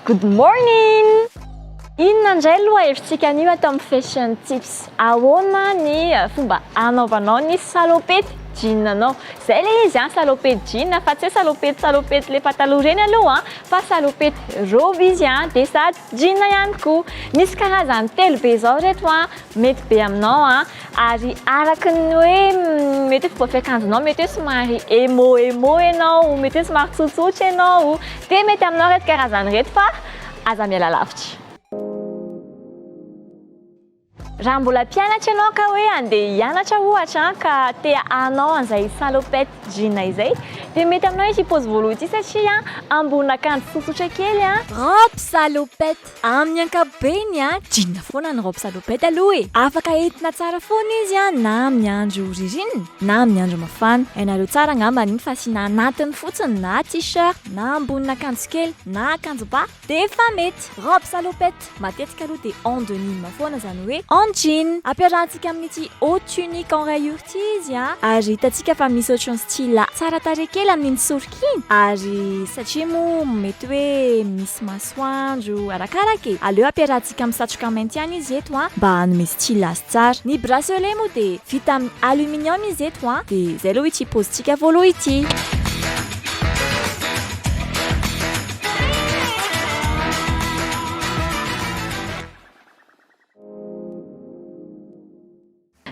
Good morning! Inona indray lohahevitsika anio ato amin'ny Fashion Tips? Ahoana ny fomba hanaovanao ny salopette jean anao? Izay ilay izy an, salopette jean fa tsy hoe salopette salopette ilay pataloha ireny aloha an, fa salopette robe izy an, dia sady jean ihany koa. Misy karazany telo be izao ireto an, mety be aminao an, ary araka ny hoe mety hoe fomba fiakanjonao mety hoe somary emo emo ianao, mety hoe somary tsotsotra ianao, dia mety aminao ireto karazany ireto fa aza miala lavitra. Raha mbola mpianatra ianao ka hoe handeha hianatra ohatra ka te hanao an'izay salopette jean izay dia mety aminao ity paozy voalohany ity satria ambonin'akanjo tsotsotra kely. Robe salopette. Amin'ny ankapobeny, jean foana ny robe salopette aloha e! Afaka entina tsara foana izy na amin'ny andro ririnina na amin'ny andro mafana. Hainareo tsara angamba iny fa asiana anatiny fotsiny na t-shirt na ambonin'akanjo kely na akanjo ba dia efa mety. Robe salopette. Matetika aloha dia en denim foana izany hoe en jean. Ampiarahantsika amin'ity haute tunique en rayures ity izy a. Ary hitantsika fa misy ohatran'ny style tsara tarehy kely amin'iny soroka iny. Ary satria moa mety hoe misy masoandro arakaraka e. Aleo ampiarahantsika amin'ny satroka mainty ihany izy eto a, mba hanome style azy tsara. Ny bracelet moa dia vita amin'ny aluminium izy eto a. Dia izay aloha ity paozintsika voalohany ity.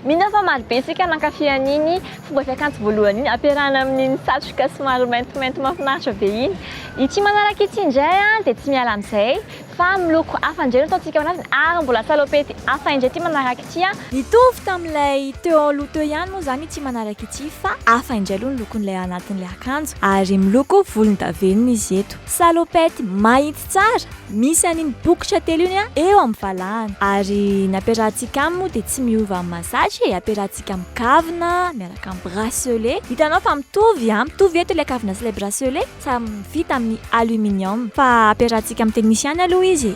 Mino aho fa maro be isika nankafy an'iny fomba fiakanjo voalohany iny, ampiarahana amin'iny satroka somary maintimainty mahafinaritra be iny. Ity manaraka ity indray dia tsy miala amin'izay fa miloko hafa indray no ataontsika ao anatiny ary mbola salopette hafa indray ity manaraka ity. Nitovy tamin'ilay teo aloha teo ihany moa izany ity manaraka ity fa hafa indray aloha ny lokon'ilay anatin'ilay akanjo ary miloko volondavenona izy eto. Salopette mahitsy tsara, misy an'iny bokotra telo iny eo amin'ny valahana. Ary ny ampiarahantsika aminy moa dia tsy miova amin'ny mahazatra e, ampiarahantsika amin'ny kavina miaraka amin'ny bracelet. Hitanao fa mitovy an, mitovy eto ilay kavina sy ilay bracelet, samy vita amin'ny aluminium. Fa ampiarahantsika amin'ny tennis ihany aloha izy e.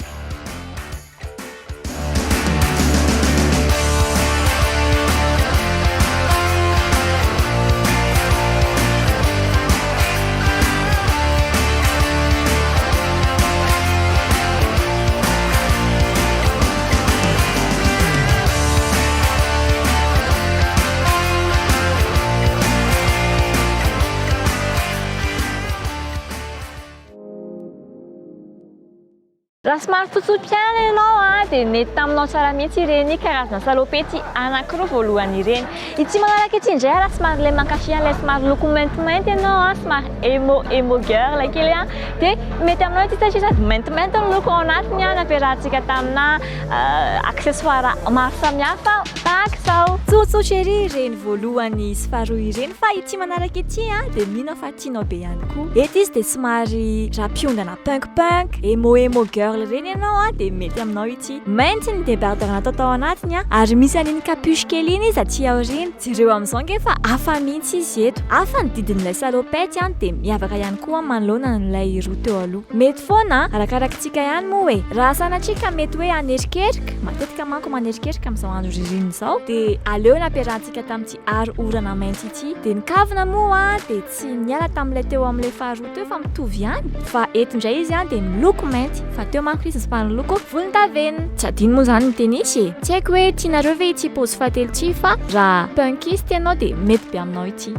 Raha somary tsotsotra ihany ianao dia nety taminao tsara mihitsy ireny karazana salopety anankiroa voalohany ireny. Ity manaraka ity indray raha somary ilay mankafy an'ilay somary loko maintimainty ianao, somary emo emo girl kely dia mety aminao ity satria sady maintimainty ny loko ao anatiny nampiarahantsika tamina accessoire maro samihafa tahaka izao. Tsotsotra ery ireny voalohany sy faharoa ireny fa ity manaraka ity dia mino aho fa tianao be ihany koa. Eto izy dia somary raha mpiondana punk punk, emo emo girl ireny ianao an, dia mety aminao ity. Mainty ny debardeur natao tao anatiny an, ary misy an'iny capuche kely iny izy aty aoriana. Jereo amin'izao ange fa hafa mihitsy izy eto. Hafa ny didin'ilay salopette an, dia miavaka ihany koa manoloana an'ilay roa teo aloha. Mety foana an, arakarakitsika ihany moa e. Raha sanatria ka mety hoe hanerikerika, matetika manko manerikerika amin'izao andro ririnina izao, dia aleo nampiarahantsika tamin'ity aro orana mainty ity. Dia ny kavina moa dia tsy niala tamin'ilay teo amin'ilay faharoa teo fa mitovy ihany fa eto indray izy dia miloko mainty fa teo manko izy somary niloko volondavenona. Tsy adino moa izany ny tenisy e! Tsy haiko hoe tianareo ve ity paozy fahatelo ity fa raha punkiste ianao dia mety be aminao ity.